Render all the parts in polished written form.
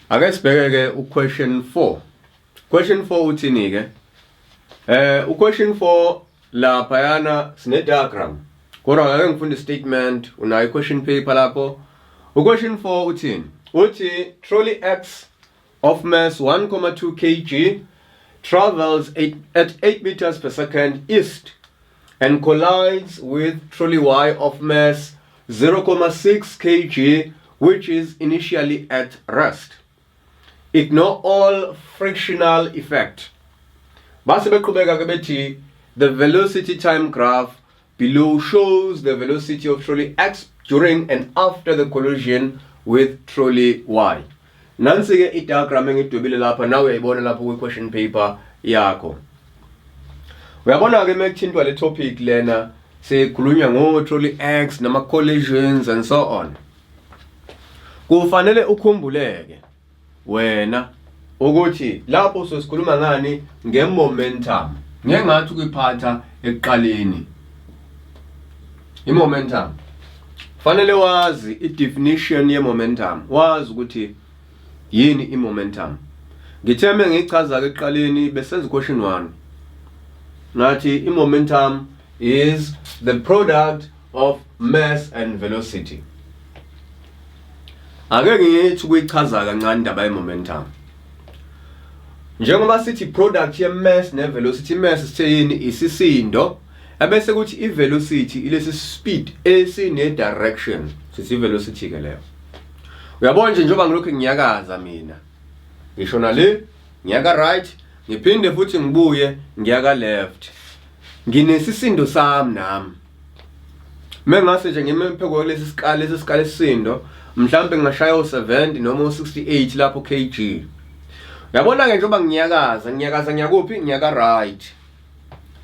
Ake sibheke ke u-question 4. Question 4 uthini ke? U-question 4 lapha yana sine diagram. Kodwa ngeke ngifunde statement, unayo question paper lapho. U-question 4 uthini? Uthi trolley X of mass 1.2 kg travels at 8 meters per second east and collides with trolley Y of mass 0.6 kg which is initially at rest. Ignore all frictional effect. Base beqhubeka ke bethi the velocity time graph below shows the velocity of trolley X during and after the collision with trolley Y. Nansi ke i-diagram engidwebile lapha, nawe uyayibona lapho kwi-question paper yakho. Uyabona ke mekuthintwa le topic lena sekukhulunywa ngo-trolley X nama-collisions and so on. Kufanele ukhumbuleke wena ukuthi lapho sesikhuluma ngani nge-momentum. Ngeke ngathi ukuyiphatha ekuqaleni i-momentum. Fanele wazi i-definition ye-momentum, wazi ukuthi yini i-momentum. Ngithe uma ngiyichaza-ke ekuqaleni besenza question 1 ngathi i-momentum is the product of mass and velocity. Ake ngithi ukuyichaza kancane indaba ye-momentum. Njengoba sithi product ye-mass ne-velocity, i-mass sithe yini? Isisindo. Ebese kuthi i-velocity ilesi speed esine-direction, sithi i-velocity ke leyo. Uyabona nje njengoba ngilokhu ngiyakaza mina, ngisho nale ngiyaka right, ngiphinde futhi ngibuye ngiyaka left, nginesisindo sami nami. Mengase nje ngime phezu kwalesi sikali, lesi sikali esisindo mhlambe ngingashaya u70 noma u68 lapho kg. Uyabona ke njengoba ngiyakaza, ngiyakaza ngiyakuphi? Ngiyaka right.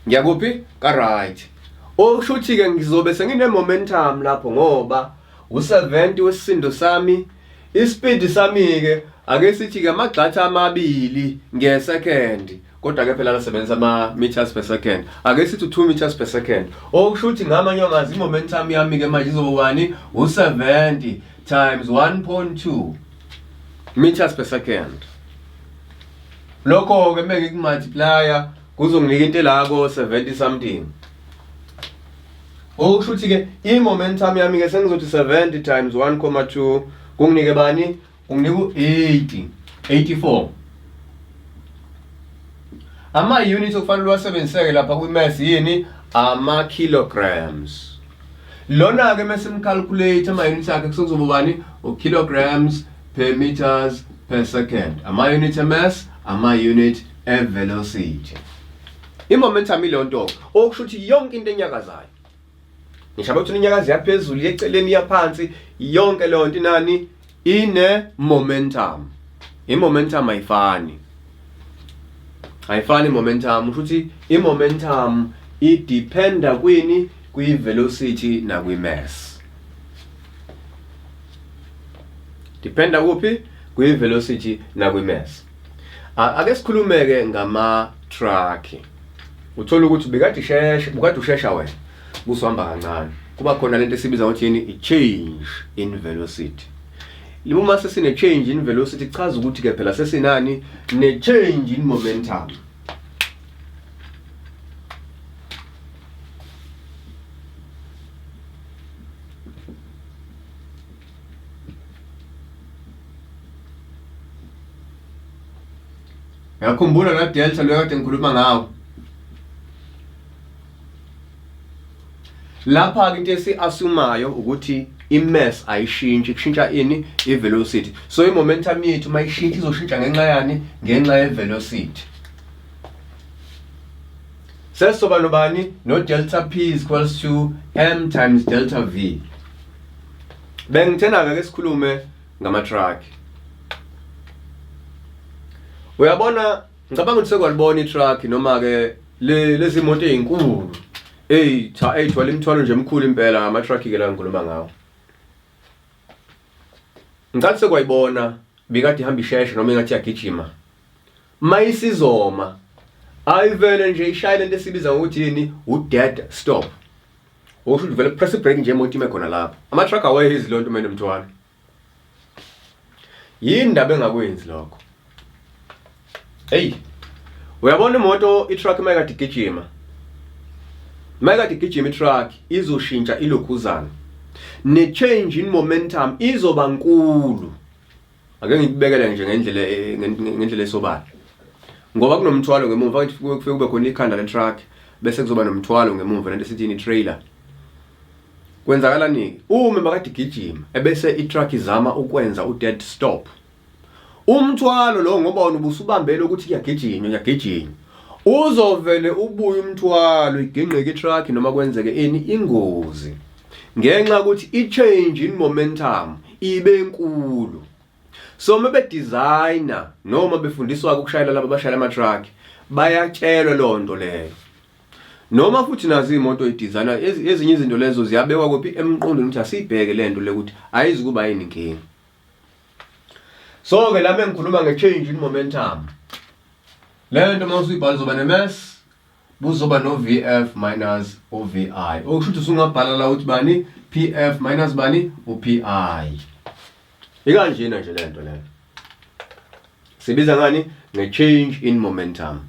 Ngiyakuphi? Ka right. Okusho ukuthi ke ngizobe sengine momentum lapho ngoba u70 wesisindo sami, ispeed sami ke ake sithi ke amagxatha amabili ngesecond, kodwa ke phela lasebenzisa ama meters per second, ake sithi 2 meters per second. Okusho ukuthi ngamanye amazwi i-momentum yami ke manje izoba bani? U70 times 1.2 meters per second. Lokho ke meke kumultiplya kuzonginika into elako 70 something. Okusho ukuthi ke i-momentum yami ke sengizothi 70 times 1.2 kunginike bani? Unginika u-80 84. Ama-units okufanele uwasebenziseke lapha kwi-mass yini? Ama-kilograms. Lona-ke mese simcalculate ama-units akhe kusokuzoba bani? U-kilograms per meters per second. Ama-unit e-mass, ama-unit e-velocity. I-momentum ileyo nto, okusho ukuthi yonke into enyakazayo, ngisho abathi inyakazo yaphezulu, yeceleni, yaphansi, yonke leyo nto inani? Ine momentum. I-momentum ayifani, ayifani i-momentum. Usho ukuthi i-momentum idependa kwini? Kwi-velocity nakwi-mass. Dependa kuphi? Kwi-velocity nakwi-mass. Ake sikhulume-ke ngama-truck. Uthola ukuthi ubekade ushesha, ubukade ushesha wena, busuhamba kancane, kuba khona lento esibiza ngokuthi yini? I-change in velocity. Uma sesine change in velocity kuchaza ukuthi ke phela sesinani? Ne change in momentum. Uyakhumbula la delta lo kade ngikhuluma ngawo? Lapha ke into esi-assumayo ukuthi i-mass ayishintshi, kushintsha ini? I-velocity. So i-momentum yethu mayishintsha izoshintsha ngenxa yani? Ngenxa ye-velocity. Sesizoba nobani? No delta P is equals to M times delta V. Bengithena ke sikhulume ngama-truck. Uyabona, ngicabanga ukuthi sekwalibona i-truck noma ke lezi moto ezinkulu eyitha eyithwala imithwalo nje emikhulu impela, ngama-truck ke la ngikhuluma ngawo. Ngicathi sekwayibona bikade ihamba isheshe noma ingathi iyagijima. Mayisizoma ayivele nje ishaye lento esibiza ngokuthi yini? U-dead stop. Okusho ukuthi vele press break nje imoto ime khona lapho. Ama-truck awayenzi lonto uma enomthwalo. Yini ndaba engakwenzi lokho? Hey. Uyabona imoto i-truck mayikade igijima. Mayikade igijima i-truck izoshintsha ilokhuzana. Ne change in momentum izoba nkulu. Ake ngikubekele nje ngendlela eh, ngendlela esobala. Ngoba kunomthwalo ngemuva kufike kube khona ikhanda le-truck bese kuzoba nomthwalo ngemuva lento esithi ni trailer. Kwenzakalani-ke? Uma makade igijima ebese i-truck izama ukwenza u-dead stop. Umthwalo lo ngoba wona ubusubambele ukuthi kuyagijinywa, kuyagijinywa. Uzovele ubuye umthwalo igingqike i-truck noma kwenzeke ini ingozi. Ngenxa yokuthi i-change in momentum ibe nkulu. So uma bedesigner noma befundiswa ukushayela laba abashayela ama-truck bayatshelwa leyo nto leyo. Noma futhi nazo iy'moto y'dizayinwa ezinye izinto lezo ziyabekwa kuphi emqondweni ukuthi asiyibheke le nto le ukuthi ayizukuba yini inkinga. So ke lami engikhuluma nge-change in momentum. Le nto uma usuyibhala uzoba ne-mass buzoba no-VF minus u-VI. Okusho ukuthi usungabhala la uthi bani PF minus bani u-PI. Ikanjena nje le nto leyo. Sibiza ngani? Nge-change in momentum.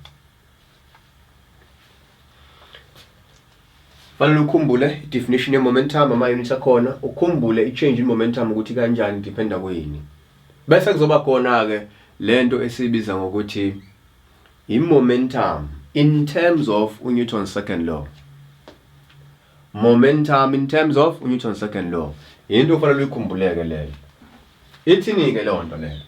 Fanele ukhumbule i-definition ye-momentum, ama-units akhona, ukhumbule i-change in momentum ukuthi kanjani dependa kuyini. Bese kuzoba khona-ke lento esiyibiza ngokuthi i-momentum in terms of uNewton's second law. Momentum in terms of uNewton's second law. Yinto ofanele uyikhumbuleke leyo. Ithini-ke leyo nto leyo?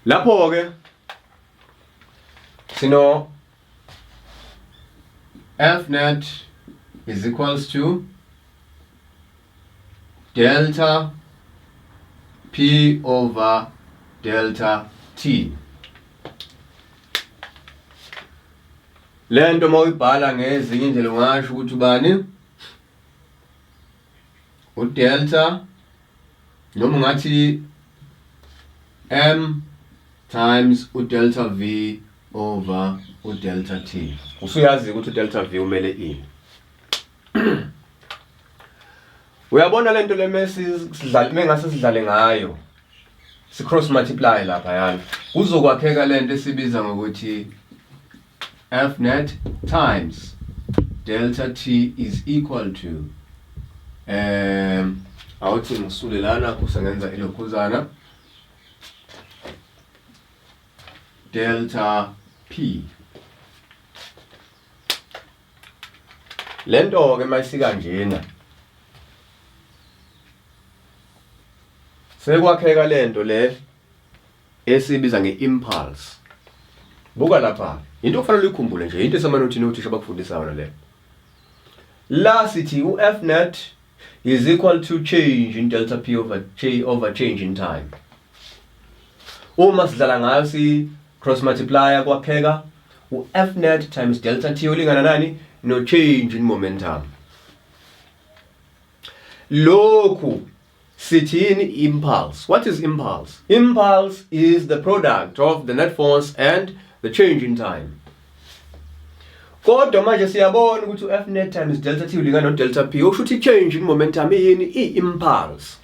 Lapho ke sino F net is equals to delta P over delta T. Lento uma uyibhala ngezinye indlela ungasho ukuthi ubani udelta noma ungathi m times udelta v over udelta t. Usuyazi ukuthi udelta v umele ini. Uyabona lento le mesi sidlale mengase sidlale ngayo. Si cross multiply lapha yana. Kuzokwakheka lento esibiza ngokuthi F net times delta t is equal to awuthi ngisule lana kusengenza ilokhuzana delta p. Lento ke mayisikanjena sekwakheka lento le esibiza nge-impulse. Buka lapha, into okufanele uyikhumbule nje, into esemanothini othisha abakufundisa yona le. La sithi u-F net is equal to change in delta P over J over change in time. Uma sidlala ngayo si cross multiplier kwakheka u-F net times delta T olingana nani no change in momentum. Lokhu Sithi yini impulse? What is impulse? Impulse is the product of the net force and the change in time. Kodwa manje siyabona ukuthi u-F net times delta T ulingana no delta P. Okusho ukuthi change in momentum iyini? I-impulse.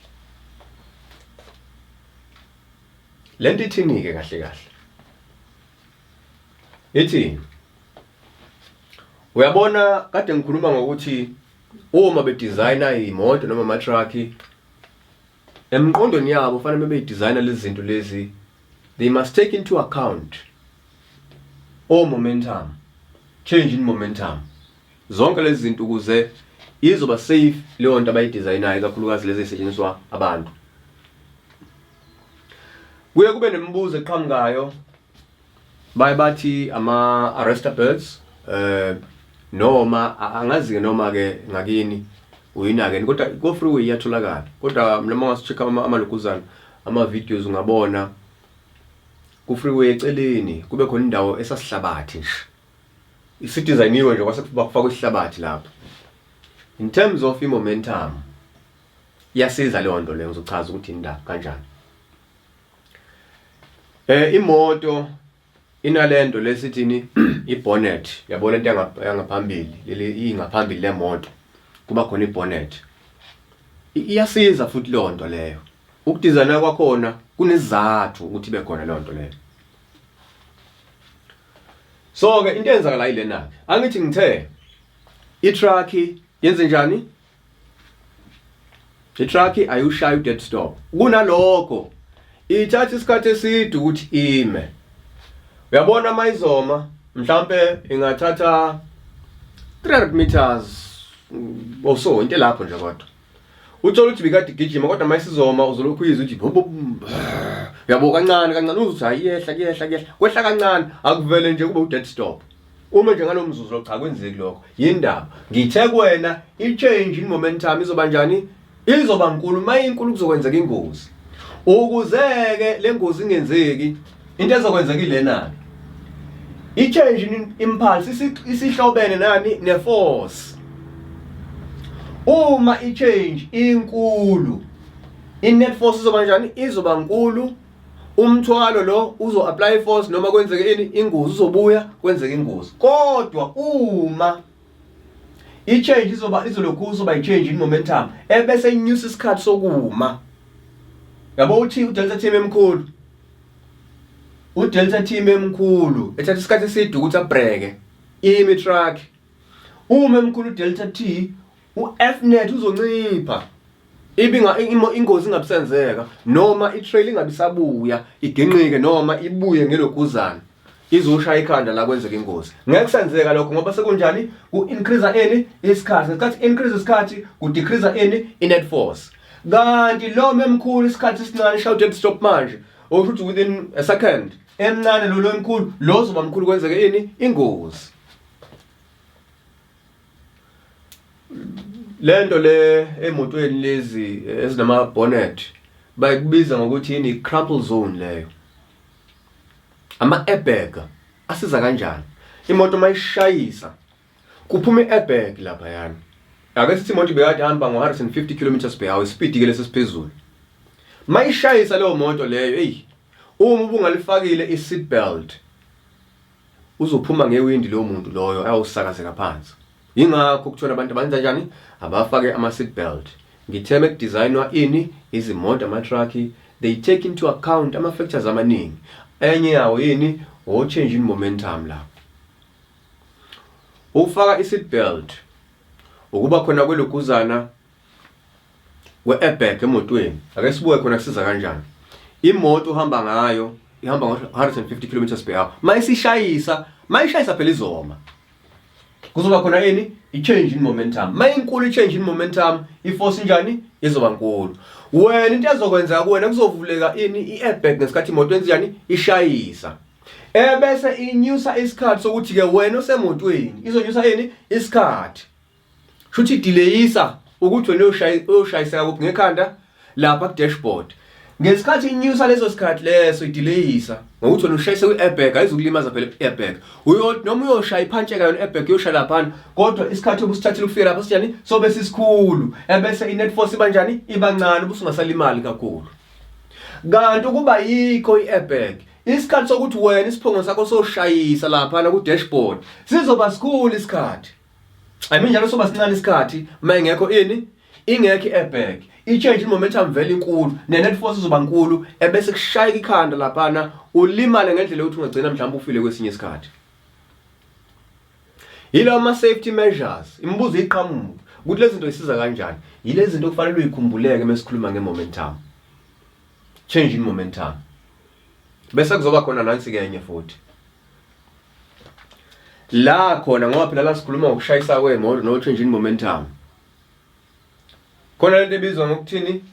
Lento ithini-ke kahle kahle? Ithi uyabona kade ngikhuluma ngokuthi uma bedizayina iy'moto noma ama-truck emqondweni yabo fanele bebeyidizayina lezi zinto lezi they must take into account all momentum change in momentum zonke lezi zinto ukuze izoba safe leyo nto abayidizayinayo ikakhulukazi lezi ezisetshenziswa abantu. Kuye kube nemibuzo eqhamukayo baye bathi ama arrestor birds eh noma angazi-ke noma ke ngakini uyinake kodwa ko freeway iyatholakala kodwa noma ungasi-check amalokuzana ama videos ungabona. Ku-freeway eceleni kube khona indawo esasihlabathi nje. Isidizayiniwe nje kwase kufakwa isihlabathi lapho. In terms of i-momentum iyasiza leyo nto leyo ngizochaza ukuthi indaba kanjani. Imoto inalento lesithini ibonnet yabona into yangaphambili leli ingaphambili lemoto kuba khona ibonnet iyasiza futhi leyo nto leyo ukudizayina kwakhona kunesizathu ukuthi ibe khona leyo nto leyo so ke into eyenzakala yilena ke angithi ngithe i-truck yenze njani I-truck ayushayi u-dead stop. Kunalokho ithatha isikhathi eside ukuthi ime. Uyabona uma izoma mhlampe ingathatha 300 meters or so into elapho nje kodwa. Uthola ukuthi bikade igijima kodwa uma isizoma uzolokhu uyizwa ukuthi uyabo kancane kancane uzuthi hayi iyehla kuyehla kuyehla kwehla kancane akuvele nje kube u-dead stop. Uma nje ngalo mzuzu lo cha kwenzeki lokho. Yindaba. Ngithe kuwena i-change in momentum izoba njani? Izoba nkulu uma inkulu kuzokwenzeka ingozi. Ukuze-ke le ngozi ingenzeki into ezokwenzeka ilena-ke. I-change in impulse isihlobene nani ne-force. Uma i-change inkulu i-net force izoba njani? Izoba nkulu umthwalo lo uzo apply force noma kwenzeke ini ingozi uzobuya kwenzeke ingozi kodwa uma i-change izoba izolokhu uzoba i-change in momentum ebese inyusa isikhathi sokuma yabo uthi udelta team emkhulu udelta team emkhulu ethatha isikhathi eside ukuthi abreke imi truck uma emkhulu udelta T u-F net uzoncipha ibinga ingozi ingabisenzeka noma i-trail ingabisabuya iginqike noma ibuye ngeloguzana izoshaya ikhanda la kwenzeka ingozi ngeke kusenzeka lokho ngoba sekunjani ku-increase ini isikhathi ngesikhathi increase isikhathi ku-decrease ini i-net force kanti lo memkhulu isikhathi esincane shout stop manje okusho ukuthi within a second emncane lo lo emkhulu lo zoba mkhulu kwenzeke ini ingozi lento le emotweni lezi ezinama bonnet bayikubiza ngokuthi yini crumple zone leyo ama airbag asiza kanjani imoto mayishayisa kuphuma i-airbag lapha yani ake sithi imoto ibekade ihamba ngo-150 km per hour ispeed ke lesi esiphezulu mayishayisa leyo moto leyo eyi uma ubungalifakile i-seat belt uzophuma ngewindi lowo muntu loyo ayosakazeka phansi yingakho kuthiwa abantu abenza njani abafake ama-seat belt ngitheme kudesignwa ini izimoto ama-truck they take into account ama-factors amaningi enye yawo yini o-change in momentum lapho ukufaka i-seat belt ukuba khona kweluguzana we-airbag emotweni ake sibuke khona kusiza kanjani imoto uhamba ngayo ihamba ngo-150 km per hour mayisishayisa mayishayisa phela izoma kuzoba khona ini i-change in momentum mayinkulu i-change in momentum i-force injani izoba nkulu wena into ezokwenzeka kuwena kuzovuleka ini i-airbag ngesikhathi imoto enzenjani ishayisa ebese inyusa isikhathi sokuthi ke wena osemotweni izonyusa ini isikhathi Shuthi deleyisa ukuthi wena uyoshayiseka kuphi ngekhanda lapha ku dashboard. Ngesikhathi inyusa leso sikhathi leso ideleyisa ngokuthi wena ushayise kwi-airbag ayizukulimaza phela i-airbag. Uyothi noma uyoshaya iphantsheka yona i-airbag uyoshaya laphana kodwa isikhathi obusithathile ukufika lapha sinjani sobe sisikhulu ebese i-net force iba njani iba ncane ubusungasalimali kakhulu. Kanti ukuba yikho i-airbag isikhathi sokuthi wena isiphongo sakho soshayisa laphana ku-dashboard sizoba sikhulu isikhathi. I mean njalo soba sincane isikhathi uma ingekho ini ingekho i-airbag i-change in-momentum vele inkulu ne-net force izoba nkulu ebese kushayeka ikhanda laphana ulimale ngendlela yokuthi ungagcina mhlawumbe ufile kwesinye isikhathi yilo ama-safety measures imibuzo iqhamuka ukuthi lezi zinto isiza kanjani yilezi zinto kufanele uyikhumbuleke uma sikhuluma nge-momentum change in momentum bese kuzoba khona nansi-ke enye futhi la khona ngoba phela la sikhuluma ngokushayisa kwemoto no change in momentum khona lento ebizwa ngokuthini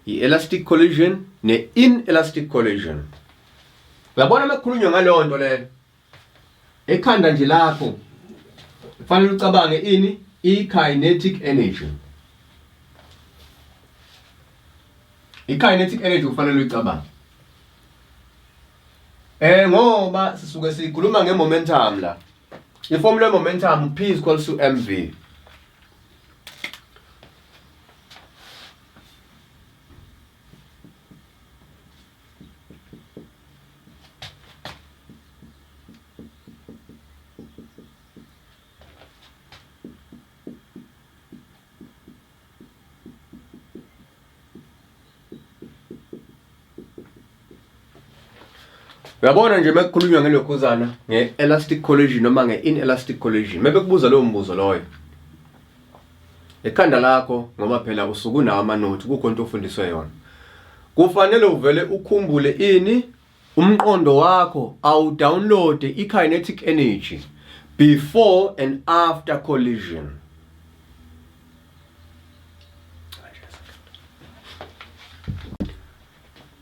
i-elastic collision ne-inelastic collision uyabona uma kukhulunywa ngaleyo nto leyo ekhanda nje lakho kufanele ucabange ini i-kinetic energy i-kinetic energy kufanele uyicabange. Ngoba sisuke sikhuluma ngemomentum la. Iformula yemomentum P is equals to mv. Uyabona nje mekukhulunywa ngelokhuzana nge-elastic collision noma nge-inelastic collision, mebekubuza lowo mbuzo loyo ekhanda lakho, ngoba phela usuke unawo amanothi, kukho into ofundiswe yona, kufanele uvele ukhumbule ini? Umqondo wakho awudownloade i-kinetic energy before and after collision.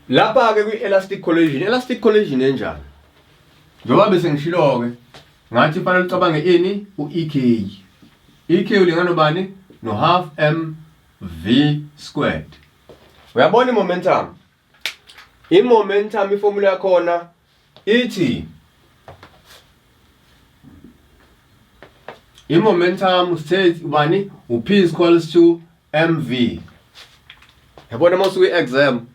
Lapha-ke kwi-elastic collision, elastic collision enjani? Njengoba bese ngishilo-ke ngathi fanele ucabange ini? U-EK. EK ulingana nobani? No-half m v squared. Uyabona i-momentum? I-momentum iformula yakhona ithi i-momentum sithe ubani? U-P is equals to mv. Yabona uma usuke i-exam,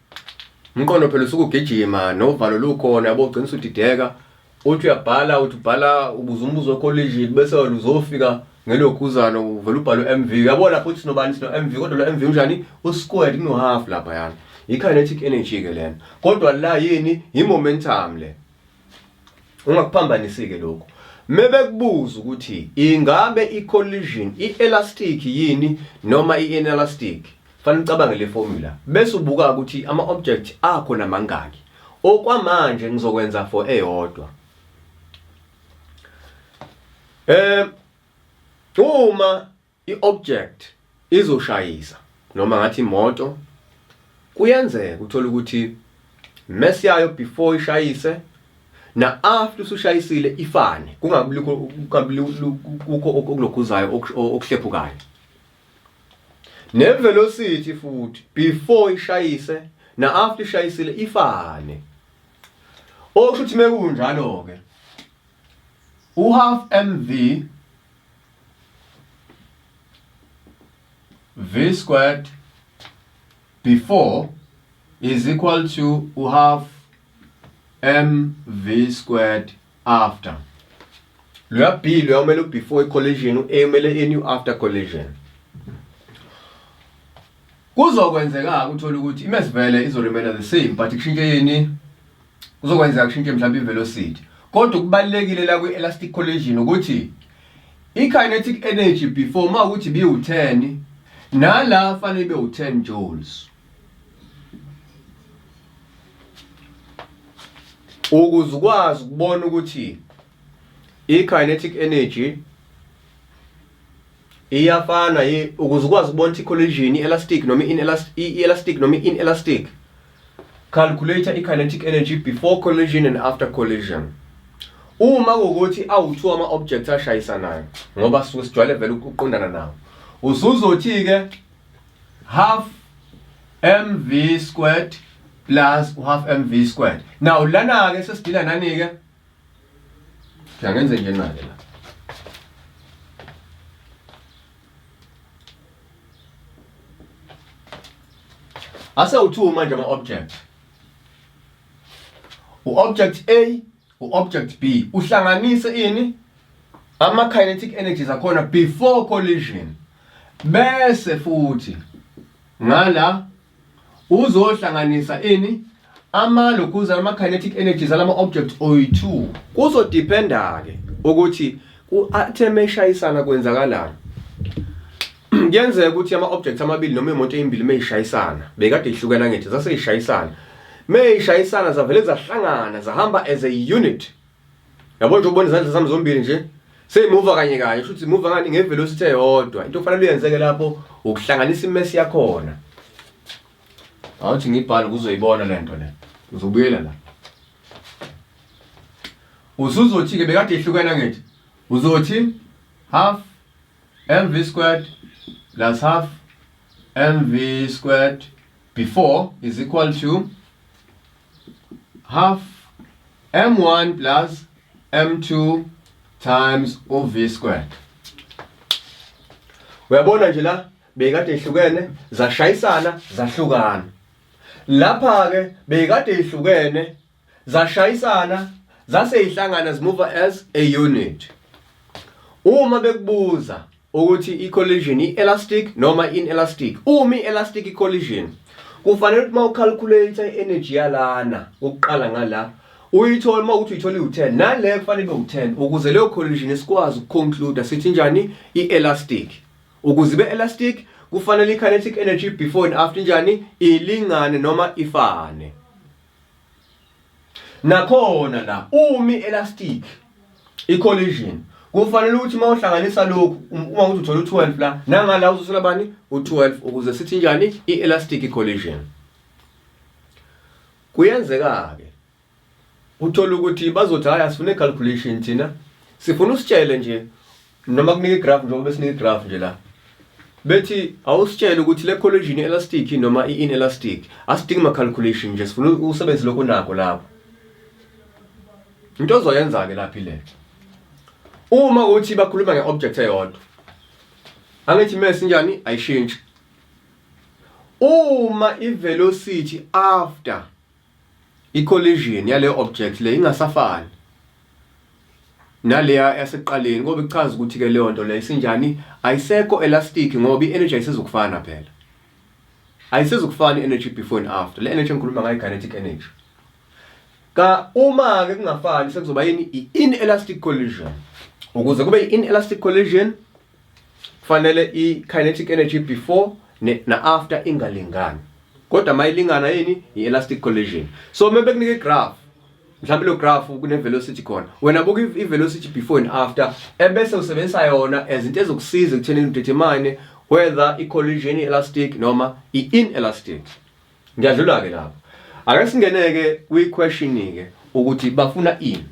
umqondo phela usuke ugijima novalo lukhona, yabo, ugcina usudideka, uthi uyabhala, uthi ubhala ubuza umbuzo we-collision, bese wena uzofika ngelokhuzana uvele ubhale u-mv. Uyabona futhi sinobani? Sino-mv, kodwa lo mv unjani? U-squared, kuno-half laphayana. I-kinetic energy-ke lena, kodwa la yini? I-momentum le. Ungakuphambanisi-ke lokhu. Mebekubuza ukuthi ingabe i-collision i-elastic yini noma i-inelastic, fanele ucabange le formula bese ubuka ukuthi ama-object akho namangaki. Okwamanje ngizokwenza for eyodwa. Uma i-object izoshayisa noma ngathi imoto, kuyenzeka uthola ukuthi mass yayo before ishayise na after usushayisile ifane, kungabi kukho okulokhuzayo okuhlephukayo. Ne-velocity futhi before ishayise na after ishayisile ifane. Okusho ukuthi mekunjalo-ke u-half mv v squared before is equal to u-half mv squared after. Loya B loya umele u-before i-collision, u-A umele ini? U-after collision. Kuzokwenzeka uthola ukuthi i-mass vele izo-remain the same, but kushintshe yini? Kuzokwenzeka kushintshe mhlawumbe i-velocity. Kodwa kubalulekile la kwi-elastic collision ukuthi i-kinetic energy before uma ukuthi biwu-10, nala fanele ibe u-10 joules, ukuze ukwazi ukubona ukuthi i-kinetic energy iyafana, ukuze ukwazi ukubona ukuthi i-collision i-elastic noma i-elastic noma i-inelastic, calculate i-kinetic energy before collision and after collision. Uma kuwukuthi awu-2 ama-objects ashayisanayo, ngoba sisuke sijwayele vele ukuqondana nawo, usuzothi-ke half mv squared plus half mv squared. Now lana-ke sesidila nani-ke? Ngiyangenze nje nake la. Asewu-2 manje ama-object, u-object A, u-object B, uhlanganise ini? Ama-kinetic energies akhona before collision, bese futhi ngala uzohlanganisa ini? Amalokhuza ama-kinetic energies alama object oyi-2. Kuzodependa-ke ukuthi ku-atom eshayisana kwenzakalani. Kuyenzeka ukuthi ama-objects amabili noma iy'moto ey'mbili meyishayisana, bekade ihlukene angithi, zaseyishayisana, meyishayisana zavele zahlangana zahamba as a unit. Yabo nje, ubona izandla zami zombili nje seyimuva kanye kanye, kusho ukuthi imuva ngani? Ngevelocity eyodwa. Into okufanele uyenzeke lapho ukuhlanganisa imesi yakhona. Awuthi ngibhale kuzoyibona lento le, uzobuyela la, usuzothi-ke bekade ihlukene angithi, uzothi half mv squared plus half mv squared before is equal to half M1 plus M2 times uV squared. Uyabona nje la beyikade ihlukene zashayisana zahlukana. Lapha ke beyikade ihlukene zashayisana zase ihlangana zimuva as a unit. Uma bekubuza ukuthi i-collision i-elastic noma inelastic, uma i-elastic i-collision kufanele ukuthi uma ucalculate i-energy yalana ukuqala ngala uyithole, uma ukuthi uyithole iwu-10, nale kufanele ibe u-10 ukuze leyo collision sikwazi ukuconclude sithi njani, i-elastic. Ukuze ibe elastic kufanele i-kinetic energy before and after njani, ilingane noma ifane. Nakhona la uma i-elastic i-collision kufanele ukuthi uma uhlanganisa lokhu, uma ukuthi uthola u-12 la, nangala uzothola bani, u-12, ukuze sithi njani, i-elastic collision. Kuyenzeka-ke uthola ukuthi bazothi, "Hayi, asifune calculation thina, sifuna usitshele nje," noma kunika igraph, njengoba besinika igraph nje la, bethi, "Awusitshele ukuthi le collision elastic noma i-inelastic, asidingi ma calculation nje, sifuna usebenzise lokho nako lapho." Into ozoyenza ke lapha ile, uma uthi bakhuluma nge-object eyodwa, angithi mass njani, ayishintshi. Uma i-velocity after i-collision yale object le ingasafani naleya yasekuqaleni, ngoba kuchaza ukuthi ke leyo nto leyo isinjani, ayisekho elastic, ngoba i-energy ayisezukufana phela, ayisezukufana i-energy before and after. Le energy engikhuluma ngayo, kinetic energy. Ka uma ke kungafani, sekuzoba yini? I-inelastic collision. Ukuze kube i-inelastic collision kufanele i-kinetic energy before na after ingalingani, kodwa mayilingana yini? I-elastic collision. So uma bekunika igraph, mhlawumbe lo graph kune velocity khona, wena buka i-velocity before and after, ebese usebenzisa yona as into ezokusiza ekuthenini udetermine whether i-collision i-elastic noma i-inelastic. Ngiyadlula ke lapho, ake singeneke kwi-question ke ukuthi bafuna ini.